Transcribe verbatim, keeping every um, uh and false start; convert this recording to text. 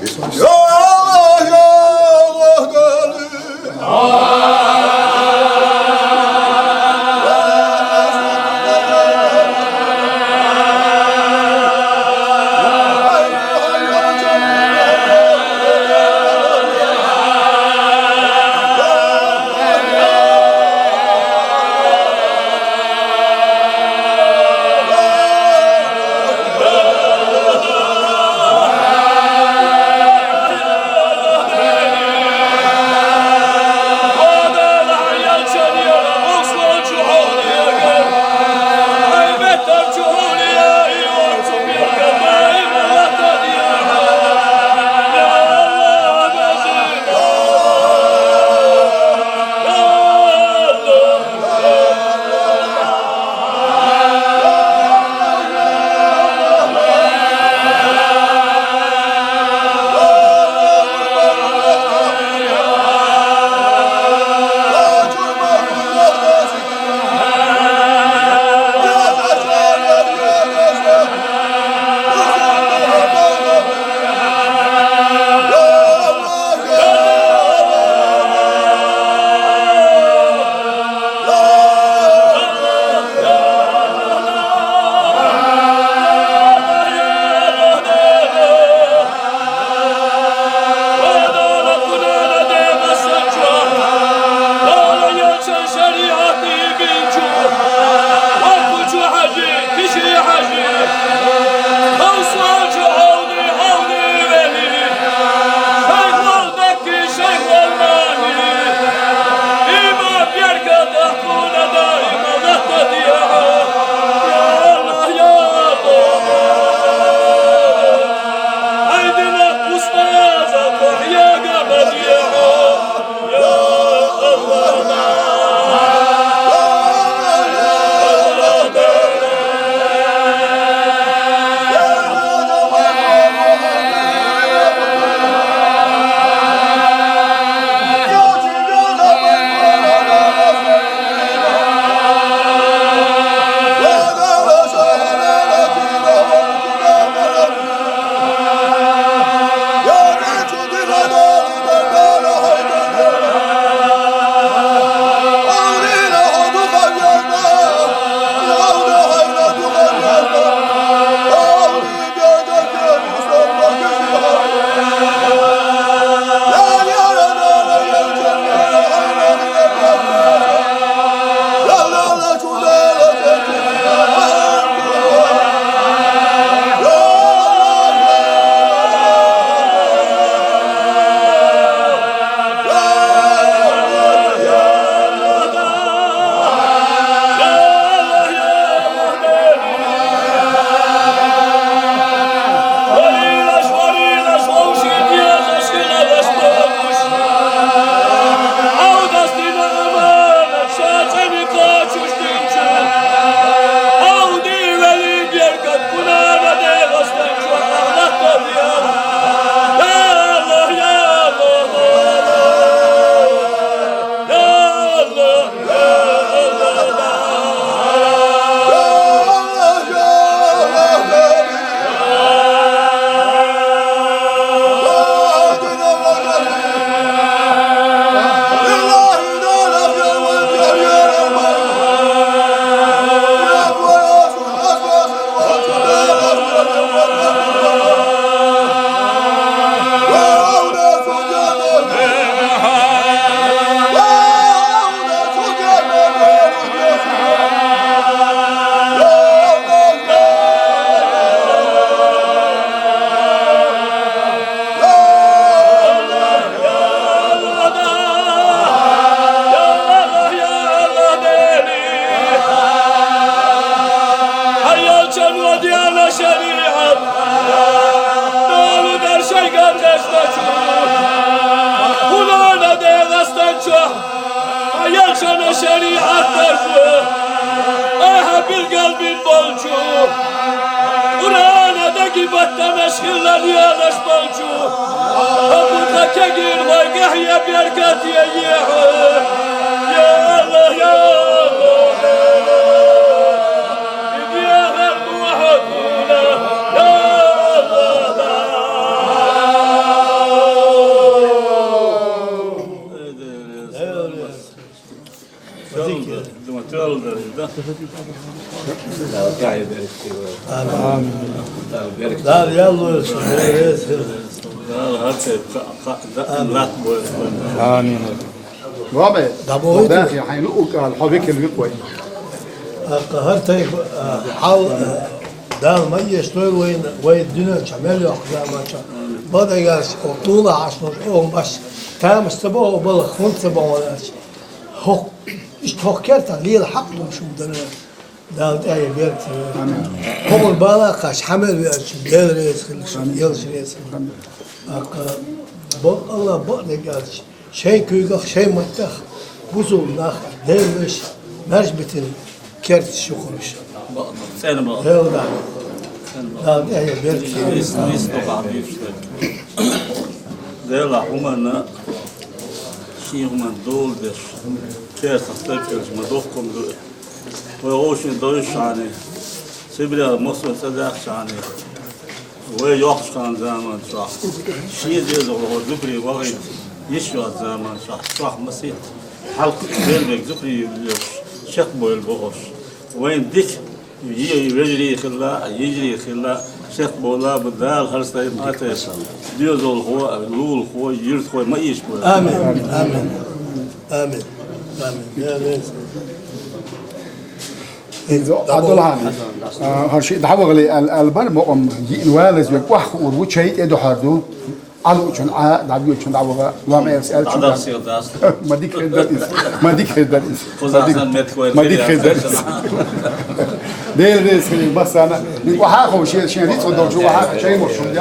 Ya Allah, ya Allah, deli. Şeriat tarzu, aha bir kalbin bolcu. Kur'an'a da kibatta meşgullar yanaş bolcu. Hakika kegir vay gahya berkat ye ye. Ya Allah, ya Allah. Ya Allah, ya Allah. Дала яллалц, Дала реза хила. Дала хӀара тайпа кхаъ, кхаъ, дакъа латта бойла. Амин. Вабе, дӀабохийта. Дахи хьайна уккал, хьо векал вик вай. ТӀаккха хӀара тайпа, а, хьал, а, Дала ма эшдойла вайна, вай дуьнен чу мел йоккха заман чу. Бакъдерг аьлча, оха тӀулахь Ӏаш нуш, оха баш тамаш ца боху, балха хӀунда ца боху аьлча. ХӀокху, иштта хӀокху кертах лела хьакъ луш хӀума дара. Дала тӀаьхье беркате. Амин. ХӀокхуьнан бала а кхаьчча, хьан мел веача, Дела реза хила шуна, Амин. Елча реза хила. Амин. ТӀаккха бакъ-, Алла бакъдерг аьлча, шайн куьйгах, шайн маттах бусулба нах Дела веш, маьрша битина керташ ю хӀорш. Бакъ-, цӀена бакъ. Дела да. ЦӀена бакъ. Дала тӀаьхье беркате. Нийса, нийса дукха дийцича дерг. Дела хӀуманна, шен хӀуманна дола деш, кертах стаг хилча ма доккха хӀума ду и. Вай вовшийн довзуш хьаний, Сибрех массо а цӀа даьккхича хьаний, вай йоккхачу ханан заман чохь шен дезагӀа хӀора зударий вахийта йиш йоцу заман чохь, чохь масийтта хьалкхуьуш, бермега зударий лоьцуш, чекхбевлла бохуш. Вайна дика е-, вежарий хилла, йижарий хилла, чекхбовла бу Дала хӀара стаг а тайпа доьзалхо, лулахо, юьртахо ма ийша бойла. Амин. Амин. Амин. Амин. Я Веза. Иза Ӏабдулхьамид, а, хӀара шиъ дӀавахале аьлла, аьлла бара, мукъам йиъна валаза верг охьахуур ву, чай тӀе дуьхьал ду. Ӏалуучун Ӏа, дӀавоьдучун дӀаваха, лом Ӏелас аьлла чу дац. Ма дика хир дара иза, ма дика хир дара иза. Ма дика, ма дика хир дара иза. Дела реза хила массарна. Охьа а хов, шен, шен рицкъа долчу охьа а чай мо шун дел.